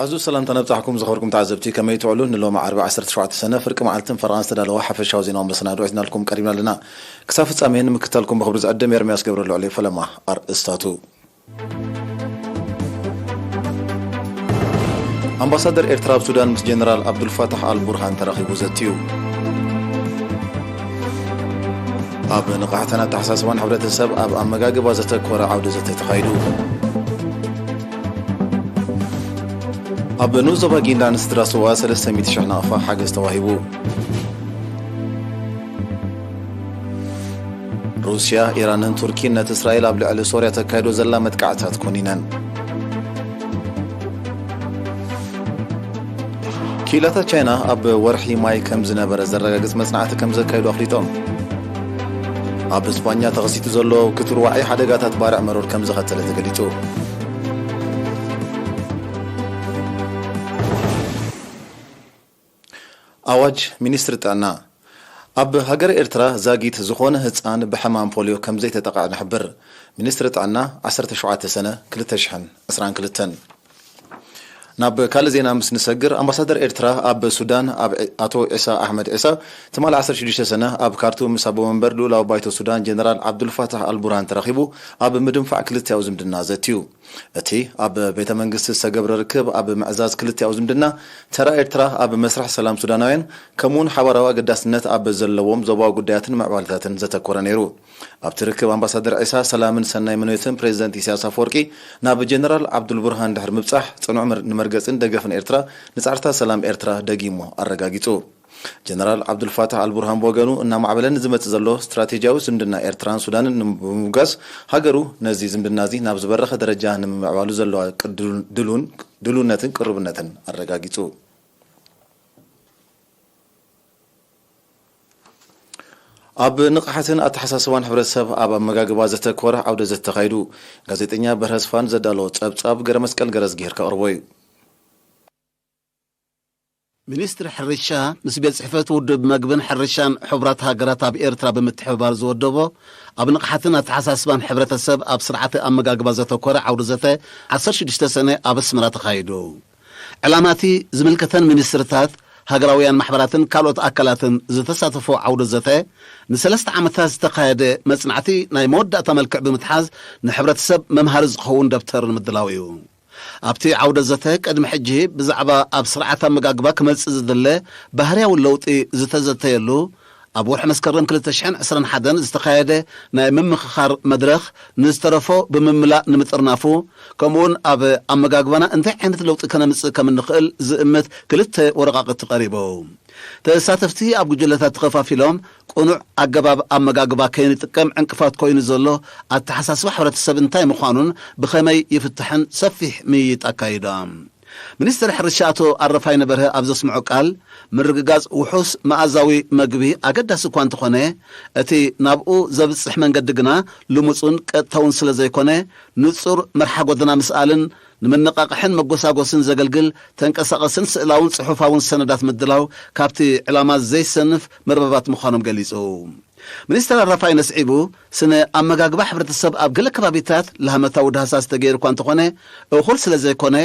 ዕዙዝ ሰላምታ ነብጻሕኩም ዝኸበርኩም ተዓዘብቲ፣ ከመይ ትውዕሉ? ንሎሚ ዓርቢ ዓሰርተ ሸውዓተ ሰነ ፍርቂ መዓልትን ፈረቓን ዝተዳለወ ሓፈሻዊ ዜናዊ መሰናድኦ ሒዝናልኩም ቀሪብና ኣለና። ክሳብ ፍጻሜ ንምክትታልኩም ብኽብሪ ዝዕድም ኤርምያስ ገብረልዑል እየ። ፈለማ ኣርእስታቱ። ኣምባሳደር ኤርትራ ኣብ ሱዳን ምስ ጀነራል ኣብዱልፋታሕ ኣልቡርሃን ተራኺቡ ዘትዩ። ኣብ ንቕሓትን ኣተሓሳስባን ሕብረተሰብ ኣብ ኣመጋግባ ዘተኮረ ዓውደ ዘተ ተኻይዱ። ኣብ ንኡስ ዞባ ጊንዳን ስድራ ስዋ ሰለስተ ሚእቲ ሽሕ ናቕፋ ሓገዝ ተዋሂቡ። ሩስያ፣ ኢራንን ቱርኪን ነቲ እስራኤል ኣብ ልዕሊ ሶርያ ተካይዶ ዘላ መጥቃዕትታት ኮኒነን። ክኢላታት ቻይና ኣብ ወርሒ ማይ ከም ዝነበረ ዘረጋግጽ መጽናዕቲ ከም ዘካይዱ ኣፍሊጦም። ኣብ ስፓኛ ተኸሲቱ ዘሎ ክቱር ዋዒ ሓደጋታት ባርዕ መሮር ከም ዘኸተለ ተገሊጹ። ኣዋጅ ሚኒስትሪ ጥዕና። ኣብ ሃገረ ኤርትራ ዛጊት ዝኾነ ህጻን ብሕማም ፖልዮ ከም ዘይተጠቕዐ ንሕብር። ሚኒስትሪ ጥዕና፣ ዓሰርተ ሸውዓተ ሰነ ክልተ ሽሕን ዕስራን ክልተን። ናብ ካልእ ዜና ምስ ንሰግር፣ ኣምባሳደር ኤርትራ ኣብ ሱዳን ኣብ ዒ-፣ ኣቶ ዒሳ ኣሕመድ ዒሳ ትማሊ ዓሰርተ ሽዱሽተ ሰነ ኣብ ካርቱም ምስ ኣቦ መንበር ልኡላዊ ባይቶ ሱዳን ጀነራል ዓብዱልፋታሕ ኣልቡርሃን ተራኺቡ ኣብ ምድንፋዕ ክልተያዊ ዝምድና ዘትዩ። እቲ ኣብ ቤተ መንግስቲ ዝተገብረ ርክብ ኣብ ምዕዛዝ ክልተያዊ ዝምድና፣ ተራ ኤርትራ ኣብ መስርሕ ሰላም ሱዳናውያን፣ ከምኡውን ሓባራዊ ኣገዳስነት ኣብ ዘለዎም ዞባዊ ጉዳያትን ምዕባለታትን ዘተኮረ ነይሩ። ኣብቲ ርክብ ኣምባሳደር ዒሳ ሰላምን ሰናይ ምንዮትን ፕሬዚደንት ኢሳያስ ኣፈወርቂ ናብ ጀነራል ዓብዱልቡርሃን ድሕሪ ምብጻሕ፣ ጽኑዕ መር-፣ ንመርገጽን ደገፍን ኤርትራ ንጻዕርታት ሰላም ኤርትራ ደጊሙ ኣረጋጊጹ። ጀነራል ዓብዱልፋታሕ ኣልቡርሃን ብወገኑ፣ እናማዕበለ ንዝመጽእ ዘሎ ስትራቴጂያዊ ዝምድና ኤርትራን ሱዳንን ንምብጋስ፣ ሃገሩ ነዚ ዝምድና እዚ ናብ ዝበረኸ ደረጃ ንምምዕባሉ ዘለዋ ቅድሉን-፣ ድሉን-፣ ድሉነትን ቅሩብነትን ኣረጋጊጹ። ኣብ ንቕሓትን ኣተሓሳስባን ሕብረተሰብ ኣብ ኣመጋግባ ዘተኮረ ዓውደ ዘተ ተኻይዱ። ጋዜጠኛ በርሀ ስፋን ዘዳለዎ ጸብጻብ ገረመስቀል ገረዝጊሄር ከቕርቦ እዩ። ሚኒስትሪ ሕርሻ ምስ ቤት ጽሕፈት ውድብ መግብን ሕርሻን ሕቡራት ሃገራት ኣብ ኤርትራ ብምትሕብባር ዝወደቦ ኣብ ንቕሓትን ኣተሓሳስባን ሕብረተሰብ ኣብ ስርዓተ ኣመጋግባ ዘተኮረ ዓውደ ዘተ ዓሰርተ ሽዱሽተ ሰነ ኣብ ኣስመራ ተኻይዱ። ዕላማ እቲ ዝምልከተን ሚኒስትርታት፣ ሃገራውያን ማሕበራትን ካልኦት ኣካላትን ዝተሳተፎ ዓውደ ዘተ፣ ንሰለስተ ዓመታት ዝተኻየደ መጽናዕቲ ናይ መወዳእታ መልክዕ ብምትሓዝ፣ ንሕብረተሰብ መምሃሪ ዝኸውን ደብተር ንምድላው እዩ። ኣብቲ ዓውደ ዘተ፣ ቅድሚ ሕጂ ብዛዕባ ኣብ ስርዓት ኣመጋግባ ክመጽእ ዝድለ ባህርያዊ ለውጢ ዝተዘተየሉ፣ ኣብ ወርሒ መስከረም ክልተ ሽሕን ዕስራን ሓደን ዝተኻየደ ናይ ምምኽኻር መድረኽ፣ ንዝተረፎ ብምምላእ ንምጥርናፉ፣ ከምኡውን ኣብ ኣመጋግባና እንታይ ዓይነት ለውጢ ከነምጽእ ከም እንኽእል ዝእምት ክልተ ወረቓቕቲ ቀሪቡ። ተሳተፍቲ ኣብ ጉጅለታት ተኸፋፊሎም፣ ቅኑዕ ኣገባብ ኣመጋግባ ከይንጥቀም ዕንቅፋት ኮይኑ ዘሎ ኣተሓሳስባ ሕብረተሰብ እንታይ ምዃኑን ብኸመይ ይፍታሕን ሰፊሕ ምይይጥ ኣካይዶም። ሚኒስትር ሕርሻ ኣቶ ኣረፋይነ በርሀ ኣብ ዘስምዖ ቃል፣ ምርግጋጽ ውሑስ መኣዛዊ መግቢ ኣገዳሲ እኳ እንተኾነ፣ እቲ ናብኡ ዘብጽሕ መንገዲ ግና ልሙጽን ቀጥታውን ስለ ዘይኮነ፣ ንጹር መርሓ ጎደና ምስኣልን ንመነቓቕሕን መጎሳጎስን ዘገልግል ተንቀሳቐስን ስእላውን ጽሑፋውን ሰነዳት ምድላው ካብቲ ዕላማ ዘይሰንፍ መርበባት ምዃኖም ገሊጹ። ሚኒስተር ኣረፋይነ ኣስዒቡ፣ ስነ ኣመጋግባ ሕብረተሰብ ኣብ ገለ ከባቢታት ላህመታዊ ዳህሳስ ተገይሩ እኳ እንተኾነ፣ እኹል ስለ ዘይኮነ፣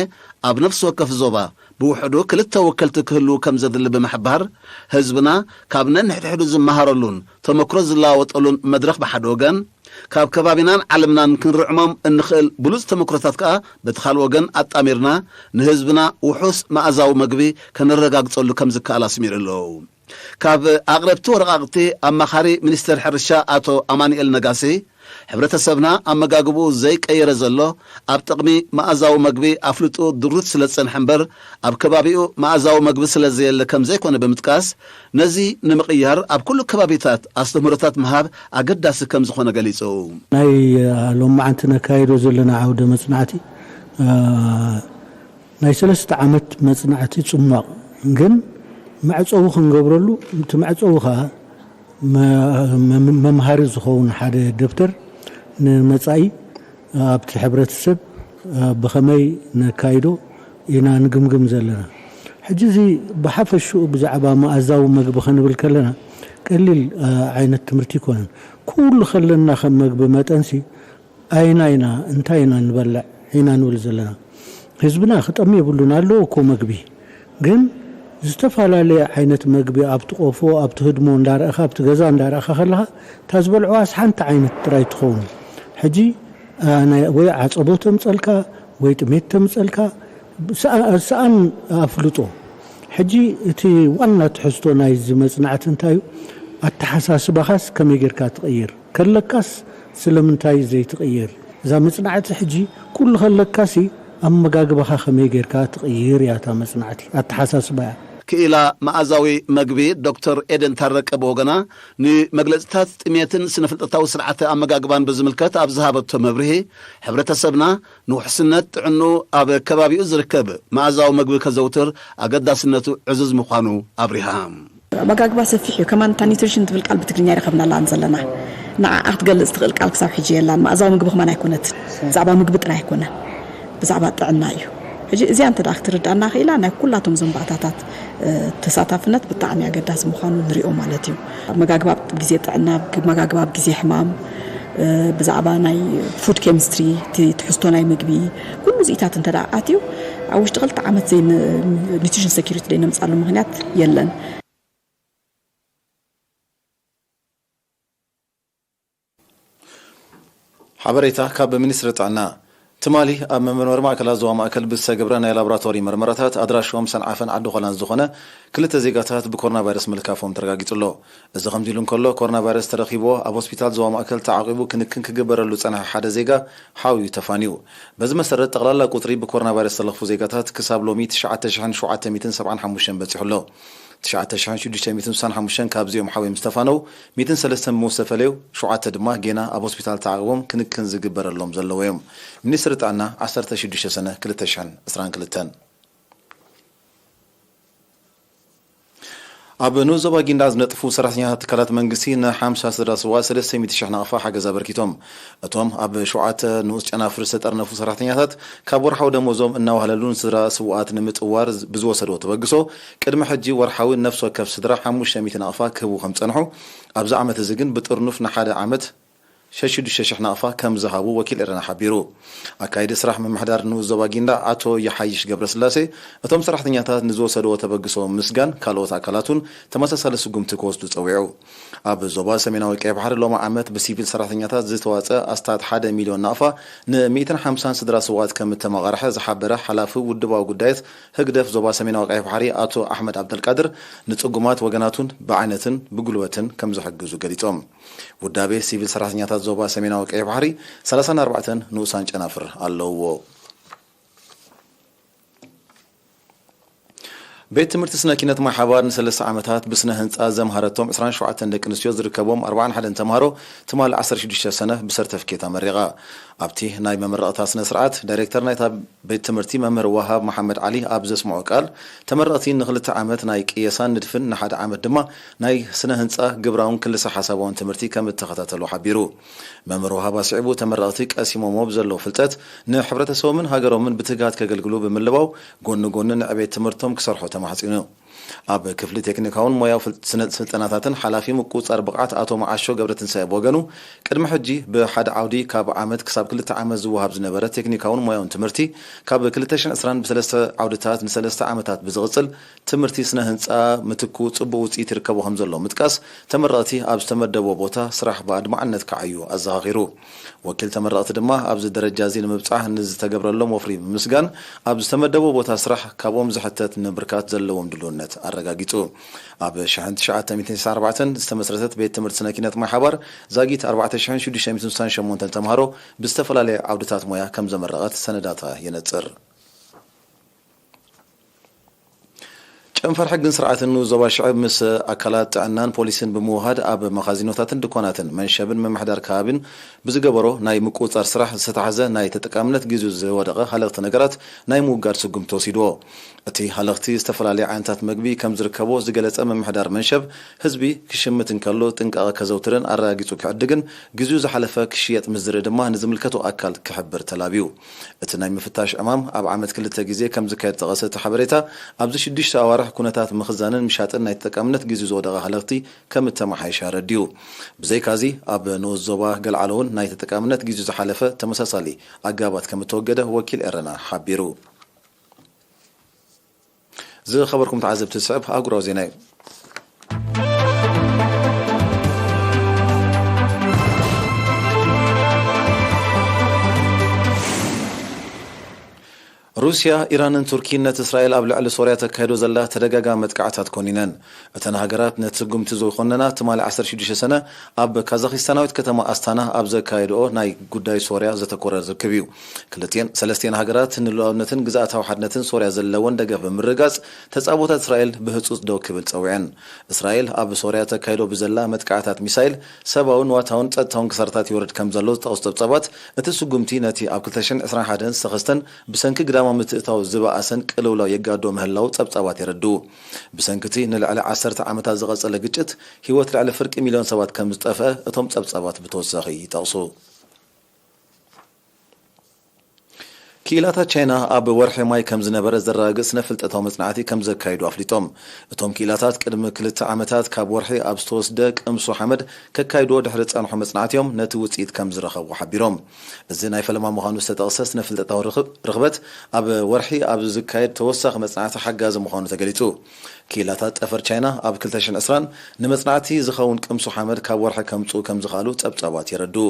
ኣብ ነፍሲ ወከፍ ዞባ ብውሕዱ ክልተ ወከልቲ ክህልዉ ከም ዘድሊ ብምሕባር፣ ህዝብና ካብ ነንሕድሕዱ ዝመሃረሉን ተመክሮ ዝለዋወጠሉን መድረኽ ብሓደ ወገን፣ ካብ ከባቢናን ዓለምናን ክንርዕሞም እንኽእል ብሉጽ ተመክሮታት ከኣ በቲ ካልእ ወገን ኣጣሚርና ንህዝብና ውሑስ መኣዛዊ መግቢ ከነረጋግጸሉ ከም ዝከኣል ኣስሚሩ ኣሎ። ካብ ኣቕረብቲ ወረቓቕቲ ኣማኻሪ ሚኒስተር ሕርሻ ኣቶ ኣማኑኤል ነጋሲ፣ ሕብረተሰብና ኣመጋግብኡ ዘይቀየረ ዘሎ ኣብ ጥቕሚ መኣዛዊ መግቢ ኣፍልጥኡ ድሩት ስለ ዝጸንሐ እምበር ኣብ ከባቢኡ መኣዛዊ መግቢ ስለ ዘየለ ከም ዘይኮነ ብምጥቃስ፣ ነዚ ንምቕያር ኣብ ኩሉ ከባቢታት ኣስተምህሮታት ምሃብ ኣገዳሲ ከም ዝኾነ ገሊጹ። ናይ ሎማዓንቲ ነካይዶ ዘለና ዓውደ መጽናዕቲ፣ እ፣ ናይ ሰለስተ ዓመት መጽናዕቲ ጽሟቕ፣ ግን መዕጸዊ ክንገብረሉ፣ እቲ መዕጸዊ ኸኣ መ-፣ መ-፣ መምሃሪ ዝኸውን ሓደ ደብተር ንመጻኢ ኣብቲ ሕብረተሰብ ብኸመይ ነካይዶ ኢና ንግምግም ዘለና። ሕጂ እዚ ብሓፈሽኡ ብዛዕባ መኣዛዊ መግቢ ክንብል ከለና ቀሊል ዓይነት ትምህርቲ ኣይኮነን። ኩሉ ከለና ከም መግቢ መጠንሲ ኣየና ኢና፣ እንታይ ኢና ንበልዕ ኢና ንብል ዘለና። ህዝብና ክጠሚ የብሉን፣ ኣለዎ እኮ መግቢ። ግን ዝተፈላለየ ዓይነት መግቢ ኣብቲ ቆፎ፣ ኣብቲ ህድሞ እንዳረእኻ፣ ኣብቲ ገዛ እንዳረእኻ ከለኻ፣ እታ ዝበልዕዋስ ሓንቲ ዓይነት ጥራይ ትኸውን። ሕጂ፣ ኣ፣ ናይ፣ ወይ ዓጸቦ ተምጸልካ፣ ወይ ጥሜት ተምጸልካ፣ ሰኣ-፣ ሰኣን ኣፍልጦ። ሕጂ እቲ ዋና ትሕዝቶ ናይዚ መጽናዕቲ እንታይ እዩ? ኣተሓሳስባኻስ ከመይ ጌርካ ትቕይር? ከለካስ ስለምንታይ ዘይትቕይር? እዛ መጽናዕቲ ሕጂ ኩሉ ከለካሲ ኣመጋግባኻ ከመይ ጌርካ ትቕይር እያ እታ መጽናዕቲ፣ ኣተሓሳስባ እያ። ክኢላ መኣዛዊ መግቢ ዶክተር ኤደን ታረቀ ብወገና፣ ንመግለጽታት ጥሜትን ስነ-ፍልጠታዊ ስርዓተ ኣመጋግባን ብዝምልከት ኣብ ዝሃበቶ መብርሂ፣ ሕብረተሰብና ንውሕስነት ጥዕንኡ ኣብ ከባቢኡ ዝርከብ መኣዛዊ መግቢ ከዘውትር ኣገዳስነቱ ዕዙዝ ምዃኑ ኣብሪሃ። ኣመጋግባ ሰፊሕ እዩ። ከማን እታ ኒትሪሽን ትብል ቃል ብትግርኛ ይረኸብናላን ዘለና። ንዓኣ ክትገልጽ ትኽእል ቃል ክሳብ ሕጂ የላን። መኣዛዊ ምግቢ ከማን ኣይኮነትን። ብዛዕባ ምግቢ ጥራይ ኣይኮነን። ብዛዕባ ጥዕና እዩ። ሕጂ እዚኣ እንተ ደኣ ክትርዳእና ክኢላ፣ ናይ ኩላቶም እዞም ባእታታት፣ እ፣ ተሳታፍነት ብጣዕሚ ኣገዳሲ ምዃኑ ንሪኦ ማለት እዩ። ኣመጋግባ ኣብ ግዜ ጥዕና፣ ኣመጋግባ ኣብ ግዜ ሕማም፣ እ፣ ብዛዕባ ናይ ፉድ ኬሚስትሪ፣ እቲ ትሕዝቶ ናይ ምግቢ፣ ኩሉ እዚኢታት እንተ ደኣ ኣትዩ፣ ኣብ ውሽጢ ክልተ ዓመት ዘይን-፣ ኒትሪሽን ሴኪሪቲ ዘይነምጻሉ ምኽንያት የለን። ሓበሬታ ካብ ሚኒስትሪ ጥዕና። ትማሊ ኣብ መመርመሪ ማእከላት ዞባ ማእከል ብዝተገብረ ናይ ላቦራቶሪ መርመራታት ኣድራሾም ሰንዓፈን ዓዲ ኾላን ዝኾነ ክልተ ዜጋታት ብኮሮና ቫይረስ ምልካፎም ተረጋጊጹ ኣሎ። እዚ ከምዚ ኢሉ እንከሎ፣ ኮሮና ቫይረስ ተረኺብዎ ኣብ ሆስፒታል ዞባ ማእከል ተዓቂቡ ክንክን ክግበረሉ ዝጸንሐ ሓደ ዜጋ ሓውዩ ተፋንዩ። በዚ መሰረት፣ ጠቕላላ ቁጽሪ ብኮሮና ቫይረስ ዝተለኽፉ ዜጋታት ክሳብ ሎሚ ትሽዓተ ሽሕን ሸውዓተ ሚእትን ሰብዓን ሓሙሽተን በጺሑ ኣሎ። ትሽዓተ ሽሕን ሽዱሽተ ሚእትን ስሳን ሓሙሽተን ካብዚኦም ሓውዮም ዝተፋነው፣ ሚእትን ሰለስተን ብሞት ዝተፈለዩ፣ ሸውዓተ ድማ ጌና ኣብ ሆስፒታል ተዓቂቦም ክንክን ዝግበረሎም ዘለዉ እዮም። ሚኒስትሪ ጥዕና፣ ዓሰርተ ሽዱሽተ ሰነ ክልተ ሽሕን ዕስራን ክልተን። ኣብ ንኡስ ዞባ ጊንዳዕ ዝነጥፉ ሰራሕተኛታት ትካላት መንግስቲ ንሓምሳ ስድራ ስውኣት ሰለስተ ሚእቲ ሽሕ ናቕፋ ሓገዝ ኣበርኪቶም። እቶም ኣብ ሸውዓተ ንኡስ ጨናፍር ዝተጠርነፉ ሰራሕተኛታት ካብ ወርሓዊ ደሞዞም እናዋህለሉ ንስድራ ስውኣት ንምጥዋር ብዝወሰድዎ ተበግሶ፣ ቅድሚ ሕጂ ወርሓዊ ነፍሲ ወከፍ ስድራ ሓሙሽተ ሚእቲ ናቕፋ ክህቡ ከም ዝጸንሑ፣ ኣብዚ ዓመት እዚ ግን ብጥርኑፍ ንሓደ ዓመት ሽዱሽተ ሽሕ ናቕፋ ከም ዝሃቡ ወኪል ኤረና ሓቢሩ። ኣካይዲ ስራሕ ምምሕዳር ንኡስ ዞባ ጊንዳዕ ኣቶ ይሓይሽ ገብረስላሴ፣ እቶም ሰራሕተኛታት ንዝወሰድዎ ተበግሶ ምስጋን፣ ካልኦት ኣካላት እውን ተመሳሳሊ ስጉምቲ ክወስዱ ጸዊዑ። ኣብ ዞባ ሰሜናዊ ቀይ ባሕሪ ሎሚ ዓመት ብሲቪል ሰራሕተኛታት ዝተዋጸ ኣስታት ሓደ ሚልዮን ናቕፋ ን ሚእትን ሓምሳን ስድራ ስውኣት ከም እተመቓርሐ ዝሓበረ ሓላፊ ውድባዊ ጉዳያት ህግደፍ ዞባ ሰሜናዊ ቀይ ባሕሪ ኣቶ ኣሕመድ ዓብደልቃድር፣ ንጽጉማት ወገናቱን ብዓይነትን ብጉልበትን ከም ዝሕግዙ ገሊጾም። ውዳቤ ሲቪል ሰራሕተኛታት ዞባ ሰሜናዊ ቀይ ባሕሪ ሰላሳን ኣርባዕተን ንኡሳን ጨናፍር ኣለውዎ። ቤት ትምህርቲ ስነ ኪነት ማይ ሓባር ንሰለስተ ዓመታት ብስነ ህንፃ ዘምሃረቶም ዕስራን ሸውዓተን ደቂ ኣንስትዮ ዝርከቦም ኣርባዓን ሓደን ተምሃሮ ትማሊ ዓሰርተ ሽዱሽተ ሰነ ብሰርተፍኬት ኣመሪቓ። ኣብቲ ናይ መመረቕታ ስነ ስርዓት ዳይሬክተር ናይታ ቤት ትምህርቲ መምህር ዋሃብ መሓመድ ዓሊ ኣብ ዘስምዖ ቃል፣ ተመረቕቲ ንክልተ ዓመት ናይ ቅየሳን ንድፍን ንሓደ ዓመት ድማ ናይ ስነ ህንፃ ግብራውን ክልሰ ሓሳባውን ትምህርቲ ከም እተኸታተሉ ሓቢሩ። መምህር ዋሃብ ኣስዒቡ፣ ተመረቕቲ ቀሲሞሞ ብዘለዉ ፍልጠት ንሕብረተሰቦምን ሃገሮምን ብትግሃት ከገልግሉ ብምልባው፣ ጎኒ ጎኒ ንዕቤት ትምህርቶም ክሰርሑ ተማሕጺኑ። ኣብ ክፍሊ ቴክኒካውን ሞያዊ ፍል-፣ ስነ-፣ ስልጠናታትን ሓላፊ ምቁጽጻር ብቕዓት ኣቶ መዓሾ ገብረትንሳኤ ብወገኑ፣ ቅድሚ ሕጂ ብሓደ ዓውዲ ካብ ዓመት ክሳብ ክልተ ዓመት ዝወሃብ ዝነበረ ቴክኒካውን ሞያውን ትምህርቲ፣ ካብ ክልተ ሽሕን ዕስራን ብሰለስተ ዓውድታት ንሰለስተ ዓመታት ብዝቕጽል ትምህርቲ ስነ ህንጻ ምትኩ ጽቡቕ ውጽኢት ይርከቦ ከም ዘሎ ምጥቃስ፣ ተመረቕቲ ኣብ ዝተመደቦ ቦታ ስራሕ ብኣድማዕነት ክዓዩ ኣዘኻኺሩ። ወኪል ተመረቕቲ ድማ ኣብዚ ደረጃ እዚ ንምብጻሕ ንዝተገብረሎም ወፍሪ ብምስጋን፣ ኣብ ዝተመደቦ ቦታ ስራሕ ካብኦም ዝሕተት ንምብርካት ዘለዎም ድልውነት ኣረጋጊጹ። ኣብ ሽሕን ትሽዓተ ሚእትን ስሳን ኣርባዕተን ዝተመስረተት ቤት ትምህርቲ ስነ ኪነት ማይ ሓባር ዛጊት ኣርባዕተ ሽሕን ሽዱሽተ ሚእትን ስሳን ሸሞንተን ተምሃሮ ብዝተፈላለየ ዓውድታት ሞያ ከም ዘመረቐት ሰነዳታ የነጽር። ጨንፈር ሕግን ስርዓትን ንኡስ ዞባ ሽዕብ ምስ ኣካላት ጥዕናን ፖሊስን ብምውሃድ ኣብ መኻዚኖታትን ድኳናትን መንሸብን ምምሕዳር ከባቢን ብዝገበሮ ናይ ምቁጽጻር ስራሕ ዝተታሕዘ ናይ ተጠቃምነት ግዜኡ ዝወደቐ ሃለኽቲ ነገራት ናይ ምውጋድ ስጉምቲ ወሲድዎ። እቲ ሃለኽቲ ዝተፈላለየ ዓይነታት መግቢ ከም ዝርከቦ ዝገለጸ ምምሕዳር መንሸብ፣ ህዝቢ ክሽምት እንከሎ ጥንቃቐ ከዘውትርን ኣረጋጊጹ ክዕድግን ግዜኡ ዝሓለፈ ክሽየጥ ምስ ዝርኢ ድማ ንዝምልከቶ ኣካል ክሕብር ተላብዩ። እቲ ናይ ምፍታሽ ዕማም ኣብ ዓመት ክልተ ግዜ ከም ዝካየድ ዝጠቐሰ እቲ ሓበሬታ፣ ኣብዚ ሽዱሽተ ኣዋርሕ ኩነታት ምኽዛንን ምሻጥን ናይ ተጠቃምነት ግዜኡ ዝወደቐ ሃለኽቲ ከም እተመሓየሸ ኣረዲኡ። ብዘይካዚ፣ ኣብ ንኡስ ዞባ ገልዓሎ እውን ናይ ተጠቃምነት ግዜኡ ዝሓለፈ ተመሳሳሊ ኣገባባት ከም እተወገደ ወኪል ኤረና ሓቢሩ። ዝኸበርኩም ተዓዘብቲ፣ ዝስዕብ ኣህጉራዊ ዜና እዩ። ሩስያ፣ ኢራንን ቱርኪን ነቲ እስራኤል ኣብ ልዕሊ ሶርያ ተካይዶ ዘላ ተደጋጋሚ መጥቃዕታት ኮኒነን። እተን ሃገራት ነቲ ስጉምቲ ዝኾነና ትማሊ ዓሰርተ ሽዱሽተ ሰነ ኣብ ካዛኺስታናዊት ከተማ ኣስታና ኣብ ዘካየድኦ ናይ ጉዳይ ሶርያ ዘተኮረ ርክብ እዩ። ክልቲኤን ሰለስቲኤን ሃገራት ንሉዓላውነትን ግዝኣታዊ ሓድነትን ሶርያ ዘለወን ደገፍ ብምርግጋጽ፣ ተጻብኦታት እስራኤል ብህጹጽ ደው ክብል ጸዊዐን። እስራኤል ኣብ ሶርያ ተካይዶ ብዘላ መጥቃዕታት ሚሳይል፣ ሰብኣውን ንዋታውን ጸጥታውን ክሳራታት ይወርድ ከም ዘሎ ዝጠቕሱ ጸብጻባት፣ እቲ ስጉምቲ ነቲ ኣብ ክልተ ሽሕን ዕስራን ሓደን ዝተኸስተን ብሰንኪ ግዳማዊ ምትእትታው ዝበኣሰን ቅልውላው የጋዶ ምህላው ጸብጻባት የረድኡ። ብሰንኪ እቲ ንልዕሊ ዓሰርተ ዓመታት ዝቐጸለ ግጭት፣ ህይወት ልዕሊ ፍርቂ ሚልዮን ሰባት ከም ዝጠፍአ እቶም ጸብጻባት ብተወሳኺ ይጠቕሱ። ክኢላታት ቻይና ኣብ ወርሒ ማይ ከም ዝነበረ ዘረጋግጽ ስነ-ፍልጠታዊ መጽናዕቲ ከም ዘካይዱ ኣፍሊጦም። እቶም ክኢላታት ቅድሚ ክልተ ዓመታት ካብ ወርሒ ኣብ ዝተወስደ ቅምሶ ሓመድ ከካይድዎ ድሕሪ ዝጸንሑ መጽናዕቲ እዮም ነቲ ውጽኢት ከም ዝረኸቡ ሓቢሮም። እዚ ናይ ፈለማ ምዃኑ ዝተጠቕሰ ስነ-ፍልጠታዊ ርኽብ-፣ ርኽበት ኣብ ወርሒ ኣብ ዝካየድ ተወሳኺ መጽናዕቲ ሓጋዚ ምዃኑ ተገሊጹ። ክኢላታት ጠፈር ቻይና ኣብ ክልተ ሽሕን ዕስራን ንመጽናዕቲ ዝኸውን ቅምሶ ሓመድ ካብ ወርሒ ከምጽኡ ከም ዝኽኣሉ ጸብጻባት የረድኡ።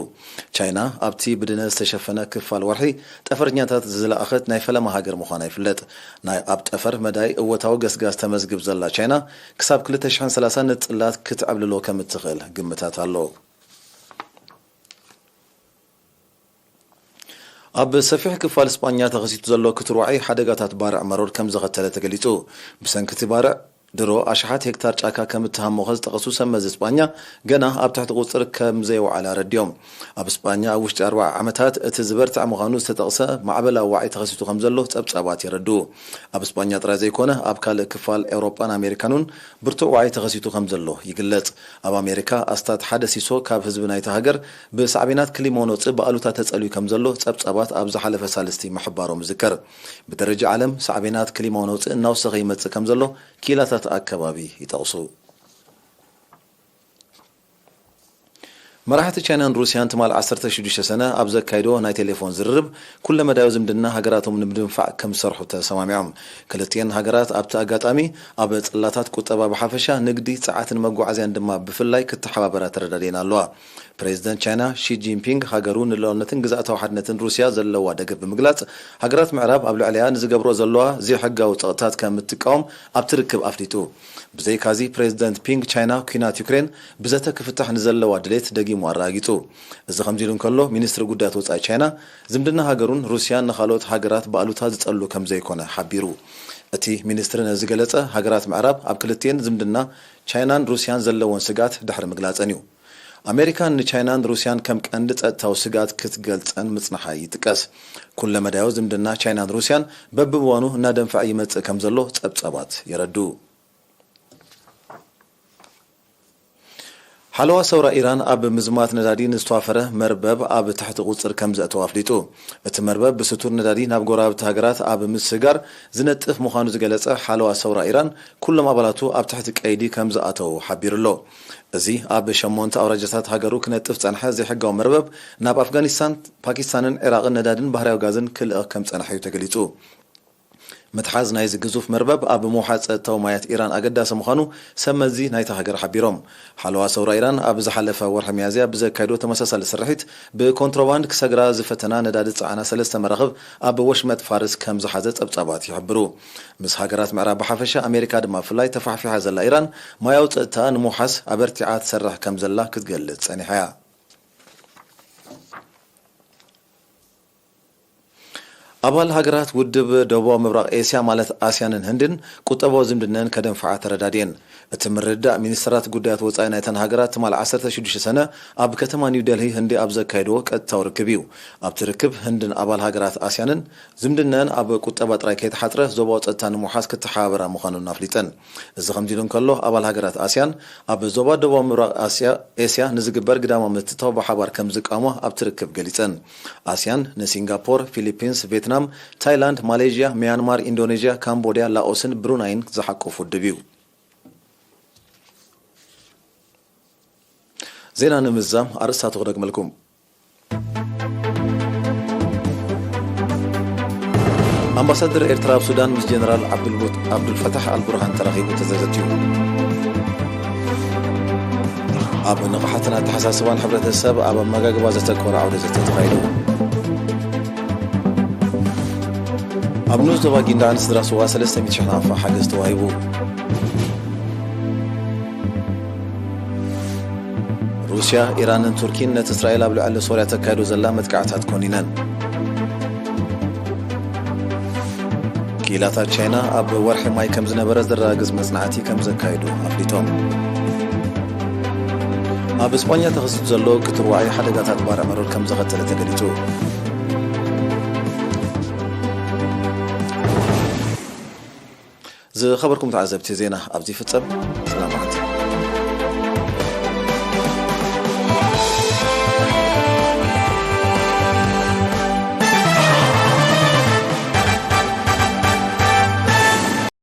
ቻይና ኣብቲ ብድነ ዝተሸፈነ ክፋል ወርሒ ጠፈርኛታት ዝለኣኸት ናይ ፈለማ ሃገር ምዃና ይፍለጥ። ናይ ኣብ ጠፈር መዳይ እወታዊ ገስጋስ ተመዝግብ ዘላ ቻይና፣ ክሳብ ክልተ ሽሕን ሰላሳን ንጽላት ክትዕብልሎ ከም እትኽእል ግምታት ኣሎ። ኣብ ሰፊሕ ክፋል ስጳኛ ተኸሲቱ ዘሎ ክቱር ዋዒ ሓደጋታት ባርዕ መሮር ከም ዘኸተለ ተገሊጹ። ብሰንኪ እቲ ባርዕ ድሮ ኣሽሓት ሄክታር ጫካ ከም እተሃሞኸ ዝጠቐሱ ሰብ መዚ ስጳኛ፣ ገና ኣብ ትሕቲ ቁጽር ከም ዘይወዓለ ኣረዲኦም። ኣብ ስጳኛ ኣብ ውሽጢ ኣርባዓ ዓመታት እቲ ዝበርትዐ ምዃኑ ዝተጠቕሰ ማዕበላዊ ዋዒ ተኸሲቱ ከም ዘሎ ጸብጻባት የረድኡ። ኣብ ስጳኛ ጥራይ ዘይኮነ፣ ኣብ ካልእ ክፋል ኤውሮጳን ኣሜሪካን እውን ብርቱዕ ዋዒ ተኸሲቱ ከም ዘሎ ይግለጽ። ኣብ ኣሜሪካ ኣስታት ሓደ ሲሶ ካብ ህዝቢ ናይታ ሃገር ብሳዕቤናት ክሊማ ነውጺ ብኣሉታ ተጸልዩ ከም ዘሎ ጸብጻባት ኣብ ዝሓለፈ ሳልስቲ ምሕባሮም ይዝከር። ብደረጃ ዓለም ሳዕቤናት ክሊማ ነውጺ እናወሰኸ ይመጽእ ከም ዘሎ ክኢላታት ኣከባቢ ይጠቕሱ። መራሕቲ ቻይናን ሩስያን ትማል ዓሰርተ ሽዱሽተ ሰነ ኣብ ዘካይዶ ናይ ቴሌፎን ዝርርብ፣ ኩለመዳያዊ ዝምድና ሃገራቶም ንምድንፋዕ ከም ዝሰርሑ ተሰማሚዖም። ክልቲኤን ሃገራት ኣብቲ ኣጋጣሚ ኣብ ጽላታት ቁጠባ ብሓፈሻ፣ ንግዲ፣ ጸዓትን መጓዓዝያን ድማ ብፍላይ ክተሓባበራ ተረዳድየን ኣለዋ። ፕሬዚደንት ቻይና ሺ ጂንፒንግ፣ ሃገሩ ንልኡላውነትን ግዝኣታዊ ሓድነትን ሩስያ ዘለዋ ደገፍ ብምግላጽ፣ ሃገራት ምዕራብ ኣብ ልዕሊኣ ንዝገብሮ ዘለዋ ዘይሕጋዊ ጸቕጥታት ከም እትቃወም ኣብቲ ርክብ ኣፍሊጡ። ብዘይካዚ፣ ፕሬዚደንት ፒንግ፣ ቻይና ኲናት ዩክሬን ብዘተ ክፍታሕ ንዘለዋ ድሌት ደጊሙ ኣረጋጊጹ። እዚ ከምዚ ኢሉ እንከሎ፣ ሚኒስትሪ ጉዳያት ወጻኢ ቻይና፣ ዝምድና ሃገሩን ሩስያን ንኻልኦት ሃገራት ብኣሉታ ዝጸሉ ከም ዘይኮነ ሓቢሩ። እቲ ሚኒስትሪ ነዚ ዝገለጸ፣ ሃገራት ምዕራብ ኣብ ክልቲኤን ዝምድና ቻይናን ሩስያን ዘለወን ስግኣት ድሕሪ ምግላጸን እዩ። ኣሜሪካ ንቻይናን ሩስያን ከም ቀንዲ ጸጥታዊ ስግኣት ክትገልጸን ምጽንሓ ይጥቀስ። ኩለመዳያዊ ዝምድና ቻይናን ሩስያን በብእዋኑ እናደንፈዐ ይመጽእ ከም ዘሎ ጸብጻባት የረድኡ። ሓለዋ ሰውራ ኢራን ኣብ ምዝማት ነዳዲ ንዝተዋፈረ መርበብ ኣብ ትሕቲ ቁጽር ከም ዘእተወ ኣፍሊጡ። እቲ መርበብ ብስቱር ነዳዲ ናብ ጎረባብቲ ሃገራት ኣብ ምስጋር ዝነጥፍ ምዃኑ ዝገለጸ ሓለዋ ሰውራ ኢራን፣ ኩሎም ኣባላቱ ኣብ ትሕቲ ቀይዲ ከም ዝኣተዉ ሓቢሩ ኣሎ። እዚ ኣብ ሸሞንተ ኣውራጃታት ሃገሩ ክነጥፍ ዝጸንሐ ዘይሕጋዊ መርበብ፣ ናብ ኣፍጋኒስታን፣ ፓኪስታንን ዒራቕን ነዳድን ባህርያዊ ጋዝን ክልእኽ ከም ዝጸንሐ እዩ ተገሊጹ። ምትሓዝ ናይዚ ግዙፍ መርበብ ኣብ ምውሓስ ጸጥታዊ ማያት ኢራን ኣገዳሲ ምዃኑ ሰብ መዚ ናይታ ሃገር ሓቢሮም። ሓለዋ ሰውራ ኢራን ኣብ ዝሓለፈ ወርሒ ሚያዝያ ብዘካየዶ ተመሳሳሊ ስርሒት፣ ብኮንትሮባንድ ክሰግራ ዝፈተና ነዳዲ ዝጸዓና ሰለስተ መራኽብ ኣብ ወሽመጥ ፋርስ ከም ዝሓዘ ጸብጻባት ይሕብሩ። ምስ ሃገራት ምዕራብ ብሓፈሻ፣ ኣሜሪካ ድማ ብፍላይ ተፋሕፊሓ ዘላ ኢራን፣ ማያዊ ጸጥታኣ ንምውሓስ ኣበርቲዓ ትሰርሕ ከም ዘላ ክትገልጽ ጸኒሓ እያ። ኣባል ሃገራት ውድብ ደቡባዊ ምብራቕ ኤስያ ማለት ኣስያንን ህንድን ቁጠባዊ ዝምድነን ከደንፍዓ ተረዳድየን። እቲ ምርድዳእ ሚኒስትራት ጉዳያት ወጻኢ ናይተን ሃገራት ትማል ዓሰርተ ሽዱሽተ ሰነ ኣብ ከተማ ኒው ደልሂ ህንዲ ኣብ ዘካየድዎ ቀጥታዊ ርክብ እዩ። ኣብቲ ርክብ ህንድን ኣባል ሃገራት ኣስያንን ዝምድነን ኣብ ቁጠባ ጥራይ ከይተሓጽረ ዞባዊ ጸጥታ ንምውሓስ ክተሓባበራ ምዃኑን ኣፍሊጠን። እዚ ከምዚ ኢሉ እንከሎ፣ ኣባል ሃገራት ኣስያን ኣብ ዞባ ደቡባዊ ምብራቕ ኣስያ፣ ኤስያ ንዝግበር ግዳማዊ ምትእትታው ብሓባር ከም ዝቃወማ ኣብቲ ርክብ ገሊጸን። ኣስያን ንሲንጋፖር፣ ፊሊፒንስ፣ ቬትናም፣ ታይላንድ፣ ማሌዥያ፣ ሚያንማር፣ ኢንዶኔዥያ፣ ካምቦድያ፣ ላኦስን ብሩናይን ዝሓቁፍ ውድብ እዩ። ዜና ንምዝዛም ኣርእስታቱ ክደግመልኩም። ኣምባሳደር ኤርትራ ኣብ ሱዳን ምስ ጀነራል ዓብዱልቦት-፣ ዓብዱልፈታሕ ኣልቡርሃን ተራኺቡ ተዘተዩ። ኣብ ንቕሓትን ኣተሓሳስባን ሕብረተሰብ ኣብ ኣመጋግባ ዘተኮረ ዓውደ ዘተ ተኻይዱ። ኣብ ንኡስ ዞባ ጊንዳዕን ስድራ ስዋ ሰለስተ ሚእቲ ሽሕ ናቕፋ ሓገዝ ተዋሂቡ። ሩስያ፣ ኢራንን ቱርኪን ነቲ እስራኤል ኣብ ልዕሊ ሶርያ ተካይዶ ዘላ መጥቃዕታት ኮኒነን። ክኢላታት ቻይና ኣብ ወርሒ ማይ ከም ዝነበረ ዘረጋግጽ መጽናዕቲ ከም ዘካየዱ ኣፍሊጦም። ኣብ እስጳኛ ተኸሲቱ ዘሎ ቅትር ዋዒ ሓደጋታት ባርዕ መሮር ከም ዘኸተለ ተገሊጹ። ዝኸበርኩም ተዓዘብቲ፣ ዜና ኣብዚ ይፍጸም። ሰላም።